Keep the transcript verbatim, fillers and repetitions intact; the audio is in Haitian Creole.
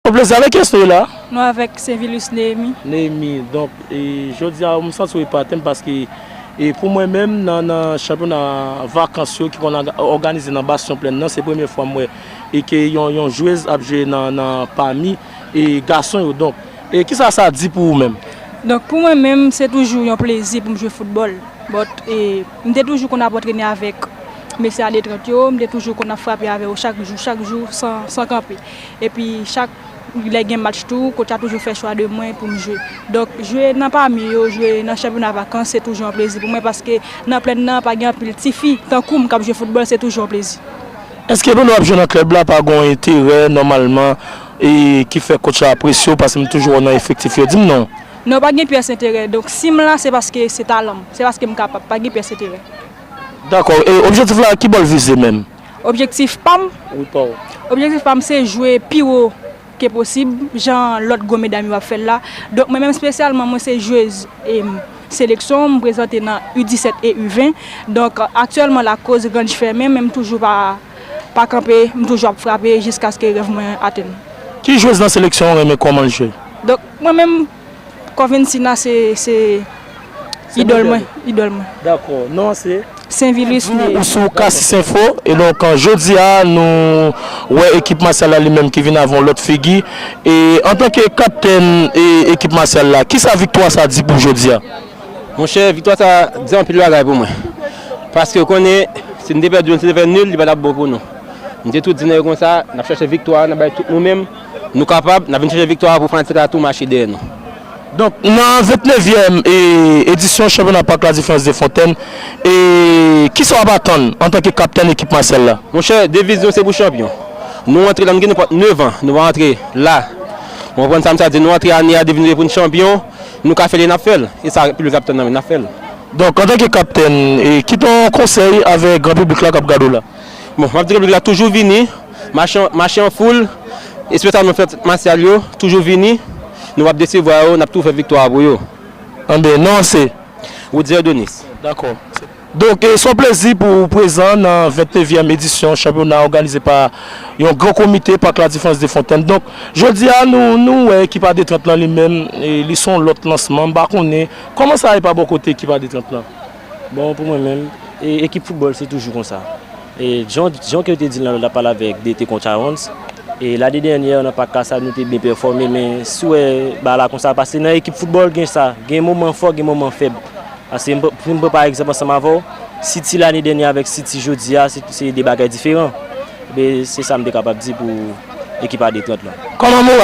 Yon plezi, avèk kiyès nou ye la? Nou avèk Sainvilus Néhémie. Néhémie, donk, e, jodi a, m santi w epate m paske, e, pou mwen menm, nan, nan chanpyona vakans yo ki konn òga-, òganize nan Bastion Plaine nan, se premye fwa m wè e ke yon, yon jwez ap jwe nan, nan pami, e, gason yo. Donk, e, kisa sa di pou ou menm? Donk, pou mwen menm, se toujou yon plezi pou m jwe foutbòl. But, e, m te toujou konn ap antrene avèk mesye a de trant yo, m te toujou konn ap frape avè yo chak jou, chak jou, san, san kanpe. Epi, chak lè gen match tou, coach la toujou fè chwa de mwen pou m jwe. Donk, jwe nan pami yo, jwe nan chanpyona vakans, se toujou yon plezi pou mwen, paske nan plèn nan, pa gen anpil tifi tankou m k ap jwe foutbòl, se toujou yon plezi. Èske pandan w ap jwe nan klèb la, pa gen yon enterè, nòmalman, e ki fè coach la apresye w, paske m toujou wè w nan efektif yo? Di m non. Non, pa gen pyès enterè. Donk, si m la, se paske se talan m. Se paske m kapab. Pa gen pyès enterè. Dakò. E objektif la, ki bò l vize menm? Objektif pa m? Wi, pa w. Objektif pa m, se jwe pi wo ke posib, jan lòt gwo medam yo ap fè l la. Donk, mwen menm espesyalman, mwen se jwez, em, seleksyon, m prezante nan U disèt e U ven. Donk, aktyèlman, lakoz ranj fèmen, men m toujou pa, pa kanpe, m toujou ap frape jiskaske rèv mwen atenn. Ki jwez nan seleksyon w renmen kòman l jwe? Donk, mwen menm, Corvencina se, se idòl mwen, idòl mwen. Dakò. Non an se? Sainvilus. Ou, ou sou Cassis Info, e donk, an, jodi a, nou wè ekip Masyal la li menm ki vin avè yon lòt figi. E antanke kaptèn, e, ekip Masyal la, kisa viktwa sa di pou jodi a? Monchè, viktwa sa di anpil bagay pou mwen. Paske ou konnen, si n te pèdi, si n te fè nil, li pa t ap bon pou nou. M te tou di nèg yo konsa, n ap chache viktwa a, n ap bay tout nou menm. Nou kapab, n ap vin chache viktwa a pou fanatik la tou mache dèyè nou. Donk, nan vennevye, e, edisyon chanpyona Pak Ladiferans de Fontèn, e, kisa w ap atann antanke kaptèn ekip Masyal la? Monchè, deviz nou se pou chanpyon. Nou antre la, nou gen nenpòt nèf an, nou pa antre la. Ou konprann sa m sa di, nou antre ane a, deviz nou se pou n chanpyon, nou ka fè l e n ap fè l. E sa plis ap tann nan men n ap fè l. Donk, antanke kaptèn, e, kite yon konsèy avèk gran piblik la k ap gade w la. Bon, m ap di piblik la toujou vini, mache, mache an foul, espesyalman fèt Masyal yo, toujou vini, nou p ap desevwa yo, n ap tou fè viktwa a pou yo. Anben, non an se? Roudier Donis. Dakò. Donk, e, se yon plezi pou w prezan nan vennevye edisyon chanpyona òganize pa yon gran komite, Pak Ladiferans de Fontèn. Donk, jodi a, nou, nou wè ekip A de trant lan li menm, e, li se yon lòt lansman. M pa konnen kòman sa ye pa bò kote ekip A de trant lan. Bon, pou mwen menm, e, ekip foutbòl se toujou konsa. E jan, jan ke yo te di l nan lòt la, pale avèk D T Conchawans. E lane dènyè nan Pak Kasab, nou te byen pèfòme, men si w wè bagay la konsa, paske nan ekip foutbòl gen sa, gen moman fò, gen moman fèb. Paske m pran, si m pran pa egzanp ansanm avè w, City lane dènyè avèk City jodi a, se, se de bagay diferan. Men se sa m te kapab di pou ekip A de trant lan. Kòman moral